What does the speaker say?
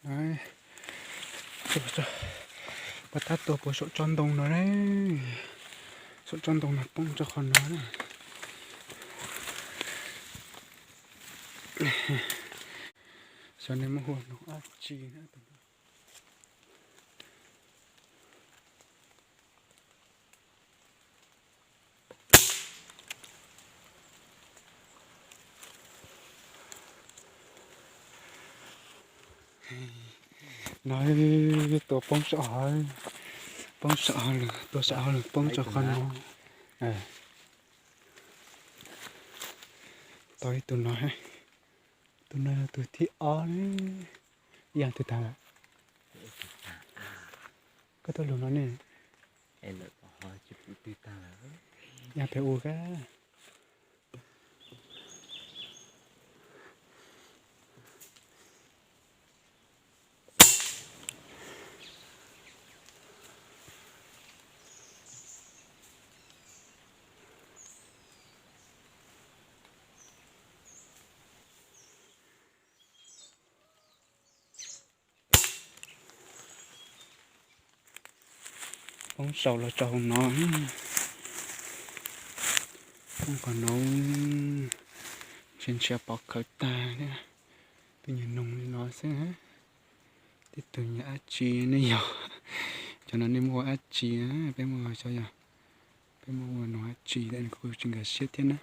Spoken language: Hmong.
Pos tab tuaj puag saum tsob ntoo no na. Saum tsob ntoo no poob rau qhov no na. Xyov nej muab hu ua noog dab tsi na. No, tua poob saum hauv, poob saum hauv lawm, tua saum hauv lawm, poob rau qhov no. Tau ib tug no, tus no yog tus thib ob, ib yam twg tag lawm? Koj tuaj lug no ne, yog pem ua kab. Poob saum los rau hauv no, poob qhov no, ntshe ntshe pov khawv tag thiab. Twb nyuag noog li no xwb, tib tug nyuag dab tsi ne yog. Cov no nej muab ua dab tsi? Peb muab ua xyov yog peb muab ua noog dab tsi, kuv tsis nkag siab thiab na.